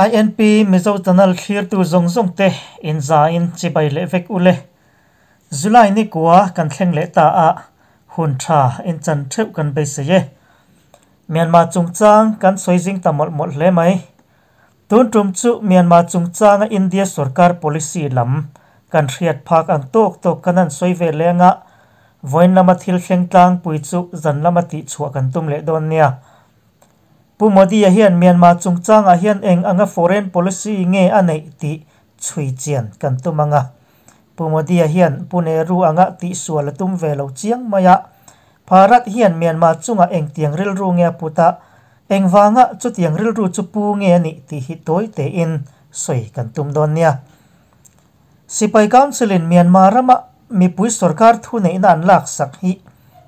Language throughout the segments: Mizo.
INP Mizo Channel thlirtu zawng zawng te in za in chibai leh vek ule. July ni kua kan thleng leh ta a, hun tha in chan theuh kan beisei e. Myanmar chungchang kan sawi zing ta mawlh mawlh hle mai. Tun tum chu Myanmar chungchanga India sorkar policy lam kan hriat phak ang tawk tawk kan han sawi ve leng a, vawiin lama thil thleng tlangpui chu zan lama tihchhuah kan tum leh dawn nia. Pu Modi-a hian Myanmar chungchangah hian eng anga foreign policy nge a neih tih chhui chian kan tum ang a. Pu Modi-a hian Pu Nehru anga tihsual a tum ve lo chiang mai a. Bharat hian Myanmar chungah engtiang rilru nge a put a, engvanga chutiang rilru chu pu nge a nih tih hi tawi tein sawi kan tum dawn nia. Sipai Council-in Myanmar rama mipui sorkar thuneihna an laksak hi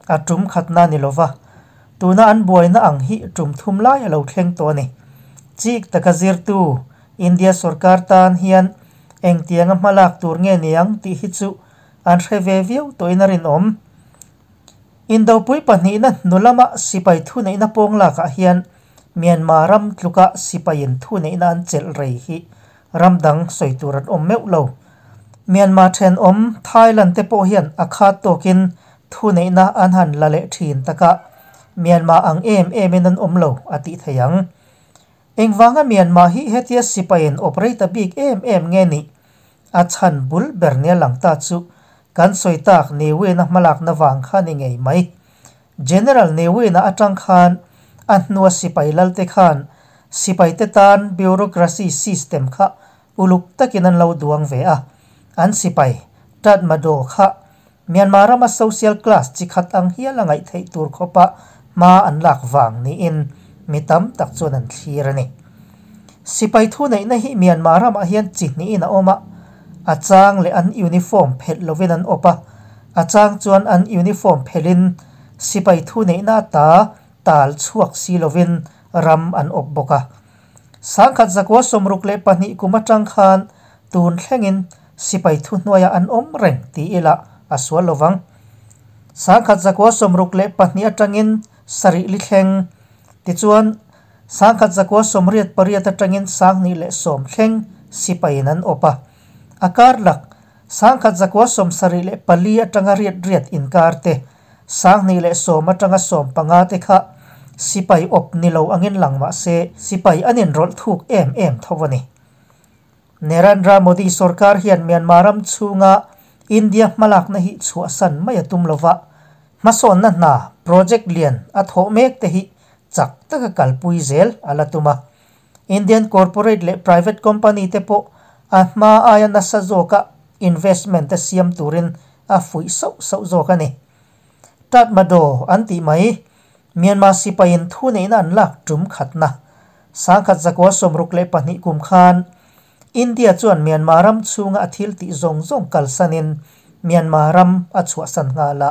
a tum khatna a ni lova, tuna an buaina ang hi tum thum lai a lo thleng tawh a ni. Chik taka zirtu India sorkar tan hian engtianga hmalak tur nge niang tih hi chu an hre ve viau tawhin a rinawm. Indopui pahnihna hnu lama sipai thuneihna pawng lakah hian Myanmar ram tluka sipaiin thuneihna an chelh rei hi ram dang sawi tur an awm meuh lo. Myanmar thenawm Thailand te pawh hian a khat tawkin thuneihna an han la leh thin taka Myanmar ang em emin an awm lo a tih thei ang. Engvanga Myanmar hi hetia sipaiin operate bik em em nge nih? A chhan bul ber nia lang ta chu kan sawi tak Ne Win-a hmalakna vang kha ni ngei mai. General Ne Win-a atang khan a hnua sipai lalte khan sipaite tan bureaucracy system kha uluk takin an lo duang ve a. An sipai, Tatmadaw kha Myanmar rama social class chi khat ang hial a ngaih theih tur khawpa hma an lak vang niin mi tam tak chuan an thlir a ni. Sipai thuneihna hi Myanmar ramah hian chi hnihin a awm a, a chang leh an uniform phelh lovin an awp a, a chang chuan an uniform phelhin sipai thuneihna ata tal chhuak si lovin ram an awp bawk a. 1962 kum atang khan tun thlengin sipai thuhnuaiah an awm reng ti ila a sual lovang. 1962 atangin sarih li thleng tichuan 1988 atangin 2010 thleng sipaiin an awp a. A kar lak 1974 atanga riat riat inkar te, 2010 atanga 15 te kha sipai awp ni lo angin lang mah se sipai an inrawlh thuk em em tho a ni. Narendra Modi sorkar hian Myanmar ram chhunga India hmalakna hi chhuahsan mai a tum lova, hmasawnna hna project lian a thawh mek te hi chak taka kalpui zel a la tum a. Indian corporate leh private company te pawh a hma aia nasa zawka investment te siam turin a fuih sauh sauh zawk a ni. Tatmadaw an tih mai, Myanmar sipaiin thuneihna an lak tum khatna 1962 kum khan India chuan Myanmar ram chhunga a thil tih zawng zawng kalsanin Myanmar ram a chhuahsan nghal a.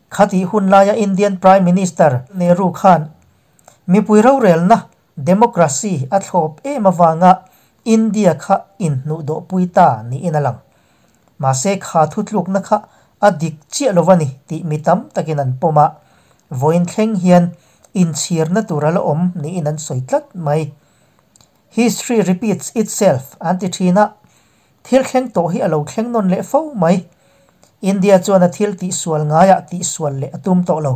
Khatih hun laia Indian Prime Minister Nehru khan mipui rorelna, democracy, a thlawp em avanga India kha inhnuhdawhpui ta niin a lang. Mahse kha thutlukna kha a dik chiah lo a ni tih mi tam takin an pawm a, vawiin thleng hian inchhirna tur a la awm niin an sawi tlat mai. History repeats itself an ti thin a, thil thleng tawh hi a lo thleng nawn leh fo mai. India chuan a thil tihsual ngaiah tihsual leh a tum tawh lo.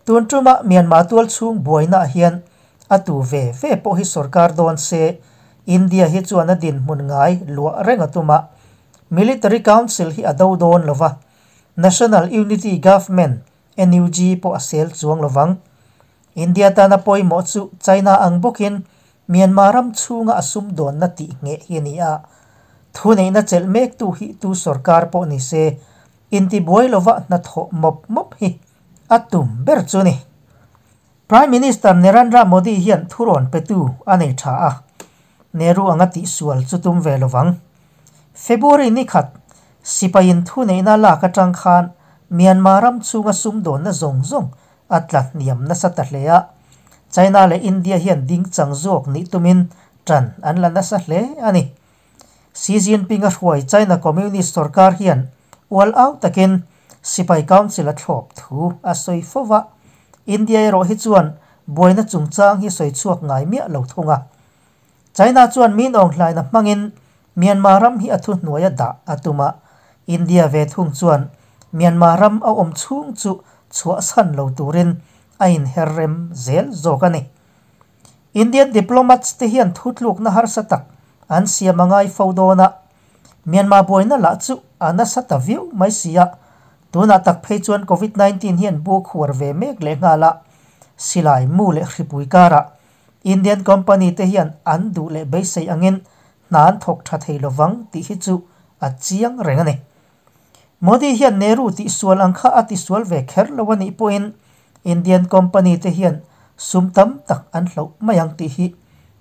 Tun tuma Myanmar tual chhung buainaah hian a tu ve ve pawh hi sorkar dawn se, India hi chuan a dinhmun ngai luah reng a tum a. Military Council hi a do dawn lo va, National Unity Government, NUG, pawh a sel chuang lo vang. India tana pawimawh chu China ang bawkin Myanmar ram chhunga a sumdawnna tih ngheh hi a ni a. Thuneihna chelh mektu hi tu sorkar pawh ni se, intibuai lova hnathawh mawp mawp hi a tum ber chu ni. Prime Minister Narendra Modi hian thurawn petu a nei tha a, Nehru anga tihsual chu tum ve lovang. February ni khat, sipaiin thuneihna lak atang khan Myanmar ram chhunga sumdawnna zawng zawng a tla hniam nasa ta hle a, China leh India hian dingchang zawk nih tumin tan an la nasa hle a ni. Xi Jinping-a hruai China Communist sorkar hian ual au takin Sipai Council a thlawp thu a sawi fo va, India erawh hi chuan buaina chungchang hi sawi chhuak ngai miah lo thung a. China chuan Min Aung Hlaing-a hmangin Myanmar ram hi a thuhnuaia dah a tum a, India ve thung chuan Myanmar ram a awm chhung chu chhuahsan lo turin a inher rem zel zawk a ni. Indian diplomats te hian thutlukna harsa tak an siam a ngai fo dawn a, Myanmar buaina lah chu a nasa ta viau mai si a, tunah tak phei chuan Covid 19 hian bu khuar ve mek lehnghal a, silai mu leh hripui karah Indian company te hian an duh leh beisei angin hna an thawk tha thei lovang tih hi chu a chiang reng a ni. Modi hian Nehru tihsual ang kha a tisual ve kher lo a nih pawhin Indian company te hian sum tam tak an hloh mai ang tih hi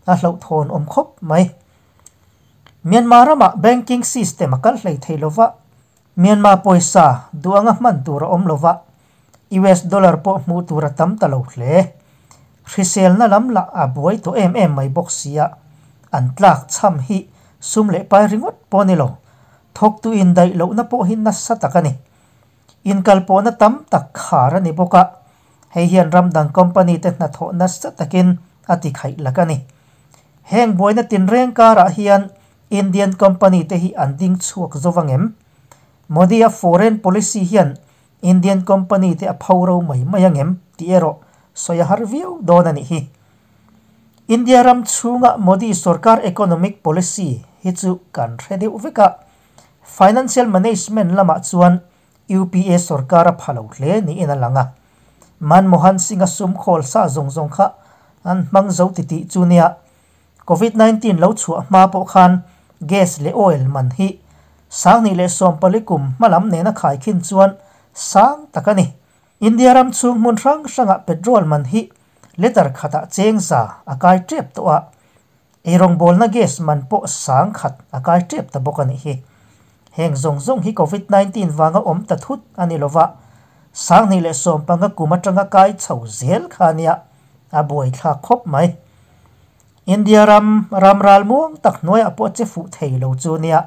a hlauhthawn awm khawp mai. Myanmar ramah banking system a kal hlei thei lova, Myanmar pawisa duh anga hman tur a awm lova, US dollar pawh hmuh tur a tam ta lo hle. Hriselna lam lah a buai tawh em em mai bawk sia, an tlak chham hi sum leh pai ringawt pawh a ni lo, thawktu indaih lohna pawh hi nasa tak a ni. Inkalpawhna tam tak khar a ni bawk a, hei hian ram dang company te hnathawh nasa takin a ti khaih lak a ni. Heng buaina tinreng karah hian Indian company te hi an ding chhuak zo vang em? Modi-a foreign policy hian Indian company te a pho ro mai mai ang em tih erawh sawi a har viau dawn a nih hi. India ram chhunga Modi sorkar economic policy hi chu kan hre deuh vek a, financial management lamah chuan UPA sorkar a pha lo hle niin a lang a. Manmohan Singh-a sum khawl sa zawng zawng kha an hmang zo titih chu nia. Covid 19 lo chhuah hma pawh khan gas leh oil man hi 2014 kum hmalam nena khaikhin chuan sang tak a ni. India ram chhung hmun hrang hrangah petrol man hi litre khatah cheng za a kai tep tawh a, eirawngbawlna gas man pawh 10,000 a kai tep ta bawk a nih hi. Heng zawng zawng hi Covid 19 vanga awm ta thut a ni lova, 2015 kum atanga kai chho zel kha nia a buai thlak khawp mai. India ram ram ral muang tak hnuaiah pawh che fuh thei lo chu nia.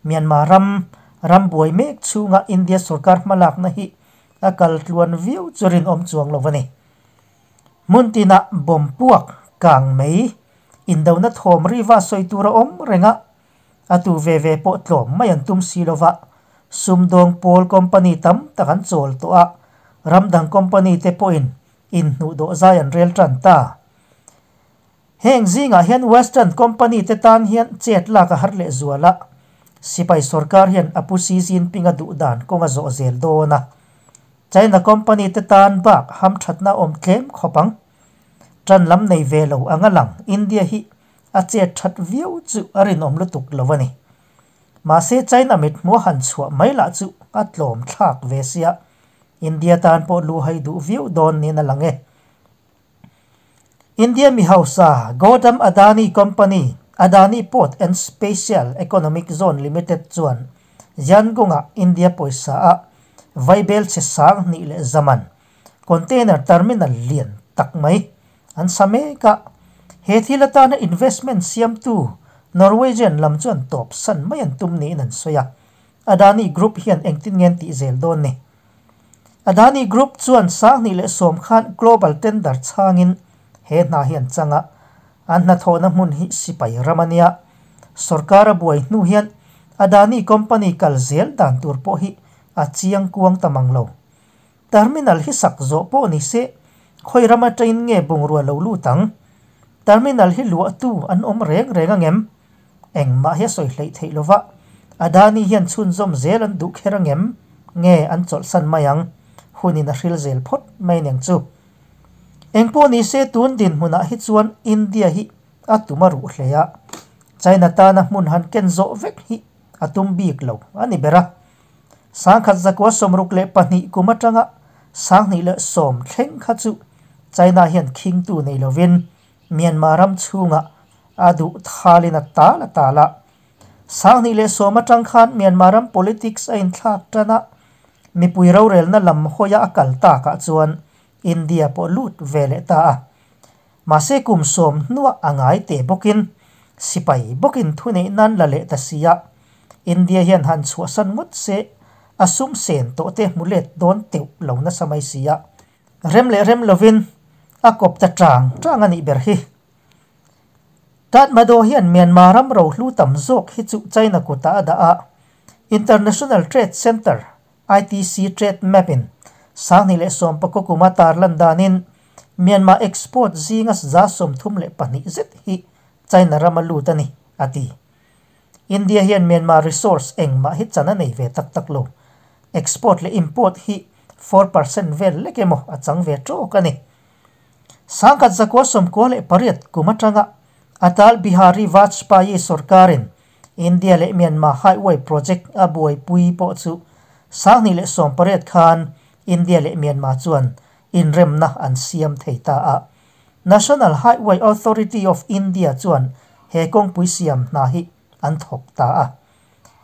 Myanmar ram ram buai mek chhunga India sorkar hmalakna hi a kal tluan viau chu rinawm chuang lo a ni. Hmun tinah bomb puak kang mai indona thawm riva sawi tur a awm reng a, a tu ve ve pawh tlawm mai an tum si lova, sumdawng pawl company tam tak an chawl tawh a, ram dang company te pawhin inhnuh dawh zai an rel tan ta. Heng zingah hian Western company te tan hian chet lak a har leh zual a, sipai sorkar hian a pu Xi Jinping a duh dan kawng a zawh zel dawn a. China company te tan bak hamthatna awm tlem khawp ang. Tan lam nei ve lo anga lang India hi a chet that viau chu a rinawm lutuk lo a ni. Mahse China mit hmuh han chhuah mai lah chu a tlawm thlak ve sia. India tan pawh lu hai duh viau dawn niin a lang e. India mi hausa Gautam Adani Company, Adani Port and Special Economic Zone Limited chuan Yangonga India pawisa a vaibel che sang hnih leh zaman container terminal lian tak mai an sa mek a. He thil atana investment siamtu Norwegian lam chuan tawp san mai an tum niin an sawi a. Adani Group hian engtin ngen tih zel dawn ni. Adani Group chuan 2010 khan global tender changin he hna hian changa an hnathawhna hmun hi sipai ramania sorkar a buai hnu hian Adani company kal zel dan tur pawh hi a chiang kuang tamang lo. Terminal hi sak zo pawh ni se khoi rama train nge bungrua lo lu tang. Terminal hi luah tu an awm reng reng angem. Engmah hi a sawi hlei thei lova. Adani hian chhun zawm zel an duh kher angem nge an chawlh san mai ang hunin a hril zel phawt mai neng chu. Engpawh ni se tun din hmunah hi chuan India hi a tum a ruh hle a. China tana hmun han ken zawh vek hi a tum bik lo a ni ber a. 1962 kum atanga 2010 thleng kha chu China hian khingtu nei lovin Myanmar ram chhunga a duh thalin a tala tala. 2010 atang khan Myanmar ram politics a inthlak tana mipui rorelna lam hawia a kal takah chuan India pawh lut ve leh ta a. Mahse kum sawm hnuah a ngai te bawkin sipai bawkin thu nei nan la leh ta sia. India hian han chhuahsan ngawt se a sum sen tawh te hmu let dawn teuh lo nasa mai sia. Rem leh rem lovin a kawp ta tang tang a nih ber hi. Tatmadaw hian Myanmar ram rohlu tam zawk hi chu China kutah a dah a, International Trade Centre, ITC, Trade Map in 2019 kuma tarlan danin Myanmar export zinga 32% zet hi China rama lut a ni, a ti. India hian Myanmar resource engmah hi chan a nei ve tak tak lo. Export leh import hi 4% vel lek emaw a chang ve tawk a ni. 1998 kum atanga Atal Bihari Vajpayee sorkarin India leh Myanmar Highway project a buaipui pawh chu 2018 khan India leh Myanmar chuan inremna an siam thei ta a. National Highway Authority of India chuan he kawngpui siam hna hi an thawk ta a.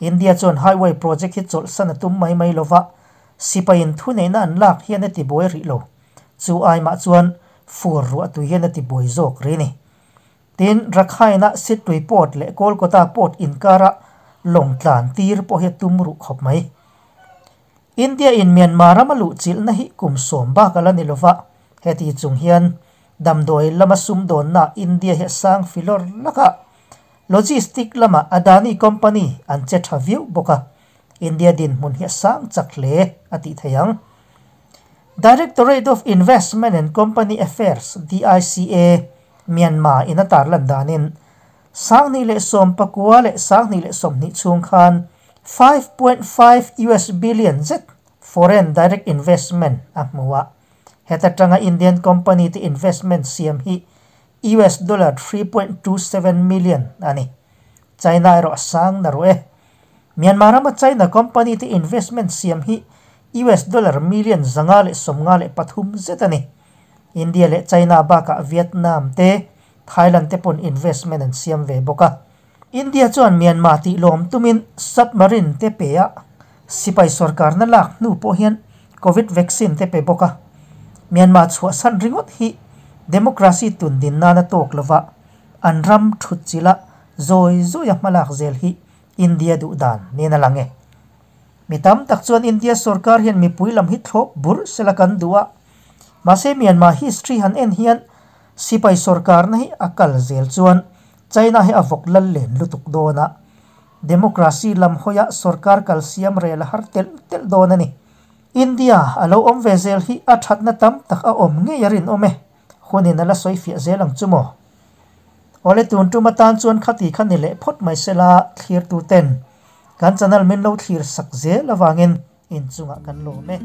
India chuan highway project hi chawlhsan a tum mai mai lova, sipaiin thuneihna an lak hian a ti buai rih lo. Chu aimah chuan fur ruahtui hian a ti buai zawk rih a ni. Tin, Rakhine-a Sittwe Port leh Kolkata Port inkara lawng tlan tir pawh hi a tum ruh khawp mai. India in Myanmar rama luhchilhna hi kum sawm bak a la ni lova, heti chung hian damdawi lama sumdawnna India hi a sang filawr lak a, logistic lama Adani company an che tha viau bawk a, India dinhmun hi a sang chak hle a tih theih ang. Directorate of Investment and Company Affairs, DICA, Myanmar in a tarlan danin 2019 leh 2020 chhung khan 5.5 US billion zet foreign direct investment a hmu a. Heta tanga Indian company te investment siam hi US dollar 3.27 million a ni. China erawh a sang na rawh e. Myanmar rama China company te investment siam hi US dollar million 553 zet a ni. India leh China bakah Vietnam te, Thailand te pawn investment an siam ve bawk a. India chuan Myanmar tih lawm tumin submarine te pe a, sipai sorkarna lak hnu pawh hian Covid vaccine te pe bawk a. Myanmar chhuahsan ringawt hi democracy tun din nana tawk lova an ram thut chila zawi zawia hmalak zel hi India duh dan niin a lang e. Mi tam tak chuan India sorkar hian mipui lam hi thlawp burh sela kan duh a. Mahse Myanmar history han en hian sipai sorkarna hi a kal zel chuan China hi a vawk lal len lutuk dawn a, democracy lam hawia sorkar kal siam rel a har telh telh dawn a ni. India a lo awm ve zel hi a thatna tam tak a awm ngei a rinawm e, hunin a la sawi fiah zel ang chu maw? Awle tun tum atan chuan khati kha ni leh phawt mai sela thlirtu ten kan channel min lo thlir sak zel avangin inchungah kan lawm e.